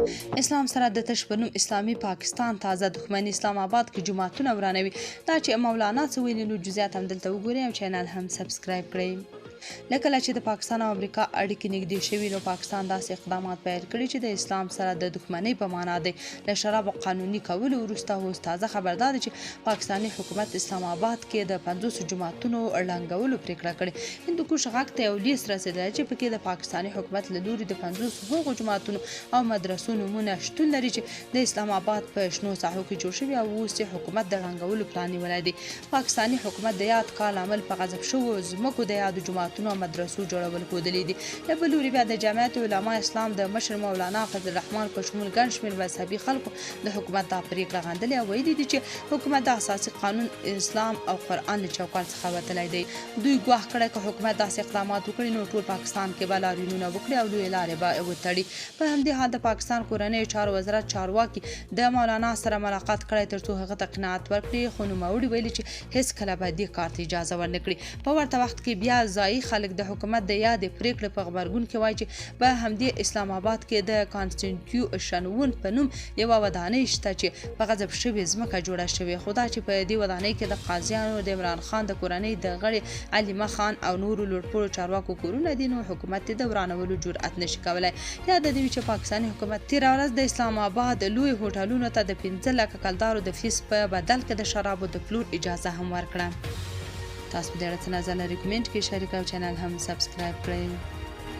اسلام سره د تش په نوم اسلامي پاکستان تازه دښمني، اسلام اباد کې جوماتونه ورانوي. دا چې مولانا څه ویلي، نو جزئیات هم دلته وګورئ او چینل هم سبسکرایب کړئ. له کله چې د پاکستان او امریکا اړیکې نږدې شوي، نو پاکستان داسې اقدامات پیل کړي چې د اسلام سره د دښمنۍ په معنا دی. له شرابو قانوني کولو وروسته اوس تازه خبر دا دی چې پاکستاني حکومت اسلام آباد کې د 50 جوماتونو ړنګولو پرېکړه کړې. هندوکش غږ ته یو لیست رسېدلی چې پکې د پاکستاني حکومت له لوري د 50 هغو جوماتونو او مدرسو نومونه شتون لري چې د اسلام آباد په شنو ساحو کې جوړ شوي او اوس یې حکومت د ړنګولو پلان نیولی دی. پاکستاني حکومت د یاد کار لامل په غضب شوو ځمکو د یادو جوماتونو او مدرسو جوړول ښودلي دي. له بل لوري بیا د جمعیت علما اسلام د مشر مولانا فضل الرحمن په شمول ګڼ شمېر مذهبي خلکو د حکومت دا پرېکړه غندلې او ویلي دي چې حکومت د اساسي قانون، اسلام او قرآن له چوکاټ څخه وتلی دی. دوی ګواښ کړی که حکومت داسې اقدامات وکړي، نو ټول پاکستان کې به لاریونونه وکړي او لویې لارې به وتړي. په همدې حال د پاکستان کورنیو چارو وزارت چارواکي د مولانا سره ملاقات کړی ترڅو هغه ته قناعت ورکړي، خو نوموړي ویلي چې هیڅکله به دې کار ته اجازه ورنکړي. په ورته وخت کې بیا ځایي خلک د حکومت د یادې پرېکړې په غبرګون کې وایي چې په همدې اسلام آباد کې د کانسټیټیوشن ون په نوم یوه ودانۍ شته چې په غضب شوې ځمکه جوړه شوې، خو دا چې په دې ودانۍ کې د قاضیانو، د عمران خان د کورنۍ د غړي علیمه خان او نورو لوړپوړو چارواکو کورونه دي، نو حکومت یې د ورانولو جرأت نشي کولای. یاده دې وي چې پاکستاني حکومت تېره ورځ د اسلام آباد لوی هوټلونو ته د 5 لکه کلدارو د فیس په بدل کې د شرابو د پلور اجازه هم ورکړه. تاسو په دې اړه څه نظر لرئ؟ کمنټ کې شریک او چینل هم سبسکرایب کړئ.